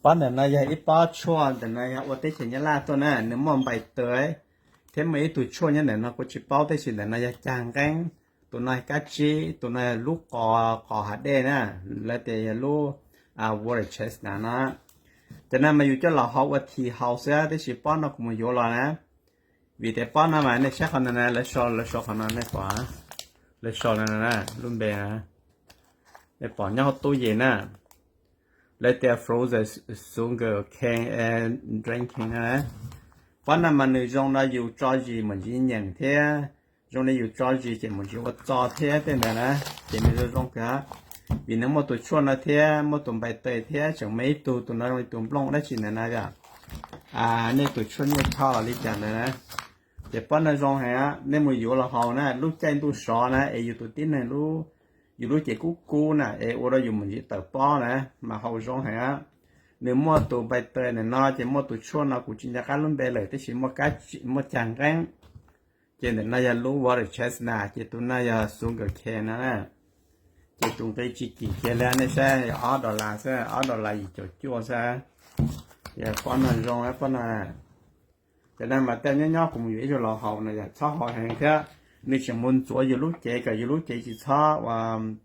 Pob ntawm no yog ib pob tshuaj, ntawm no yog ua teb chaws Nyab Laj tuaj na, nws muaj npais taw thiab muaj ib tug tshuaj nyob ntawm no kuv tsis paub tab sis ntawm no yog cag nqeeb, tus no kab tsib, tus no yog lub qos, qos hav dej na, lawv tias yog lub water chestnut no. Cov no mas yus coj los hau ua tea hau xwb tab sis pob no kuv mus yuav los na, vim tias pob no mas nej saib qhov no na, lawv sau, lawv sau qhov no nej pom, lawv sau no na, lub npe na, nej pom nyob hauv tub yem na, lawv tias frozen sugar cane and drinking na. Pob no mas nws zoo no yus tso zis mus ntsis nyeem thiab zoo li yus tso zis ces mus ntsis ua txo thiab tej ntawd na, ces nws zoo zoo kawg, vim nws muaj tus tshuaj no thiab muaj tus npais taw thiab tseem muaj ib tug, tus no zoo li tus nplooj dab tsi ntawd na yom. Nej tus tshuaj nyiaj choj los li cas ntawd na. Ces pob no zoo heev, nej mus yuav los haus na, lub caij ntuj sov na es yus tus tib neeg lub, yus lub cev kub kub na es ua rau yus mus ntsis tawm pob na, mas haus zoo heev. Nws muaj tus npais taw ntawm no ces muaj tus tshuaj no kuv tsis nco qab lub npe lawm tab sis muaj cag nqeeb. Ces ntawm no yog lub water chestnut ces tus no yog sugar cane no na. Ces tus nqi tsis kim kiag li, nej saib yog ob dollar xwb, ob dollar yim caum cuaj xwb. Yog pob no zoo pob no. Cov no mas tej nyob nyob kuv mus yuav ib zaug los haus no yom, txhob haus heev thiab nws tseem mus ntxuav yus lub cev kom yus lub cev tsis txhob ua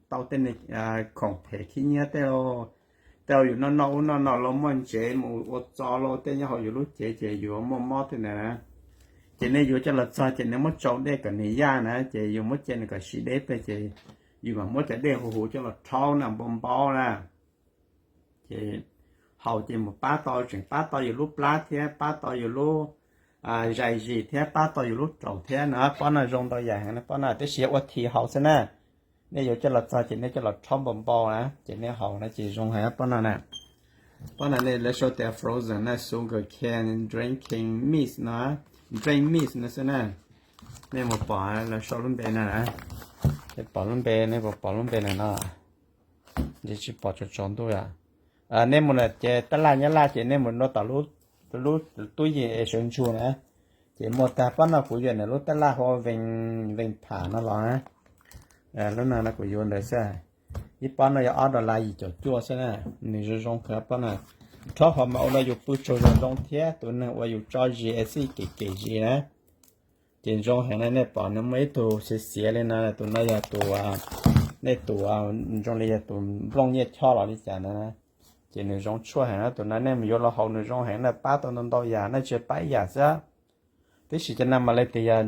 tau tej khoom phem khib nyiab tej, tej yus noj noj ub noj no los muaj ntsev mus ua txo los tej nyob hauv yus lub cev ces yus muaj mob tej ntawd na. Ces nej yuav coj los txog ces nej muab tsau dej kom nws yaj na, ces yus muab cia nws kom siv deb pes ces yus mam muab cov dej huv huv coj los rhaub na, npau npau na. Ces haus ces mus pab tau, tseem pab tau yus lub plab thiab pab tau yus lub zais zis thiab pab tau yus lub raum thiab no. Pob no zoo ntau yam heev, pob no tab sis yog ua tea haus xwb na. Nej yuav coj los txog ces nej coj los rhaub npau npau na ces nej haus no ces zoo heev pob no na. Pob no nej lawv sau tias frozen na, sugar cane drinking mix no, drink mix no xwb na. Nej mus pom lawv sau lub npe no na, nej pom lub npe, nej puas pom lub npe na no? Ntshe tsis pom tsaus tsaus ntuj yom. Nej mus na ces tab laj Nyab Laj ces nej mus rau tom lub tub yem es sawv ntsug na, ces muaj tag pob no kuv yuav ntawm lub tab laj hu ua Vees Pham no los na. Lub no no kuv yuav ntawd xwb. Ib pob no yog ob dollar yim caum cuaj xwb na. Nws zoo zoo kawg pob no. Rhaub haus mas ua rau yus pw tsaug zoo zoo thiab tus neeg uas yus tso zis es xij kem kem zis na. Ces zoo heev na, nej pom nws muaj ib tug xiav xiav li no, tus no yog tus, nej tus, zoo li yog tus nplooj nyiaj choj los li cas na. Ces nws zoo tshuaj heev na, tus no nej mus yuav los haus nws zoo heev na, pab tau ntau ntau yam na, tsis pab ib yam xwb. Tab sis cov no mas lawv tias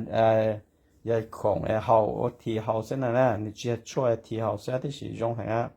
yog khoom haus ua tea haus xwb na, nws tsis yog tshuaj tea haus xwb tab sis zoo heev.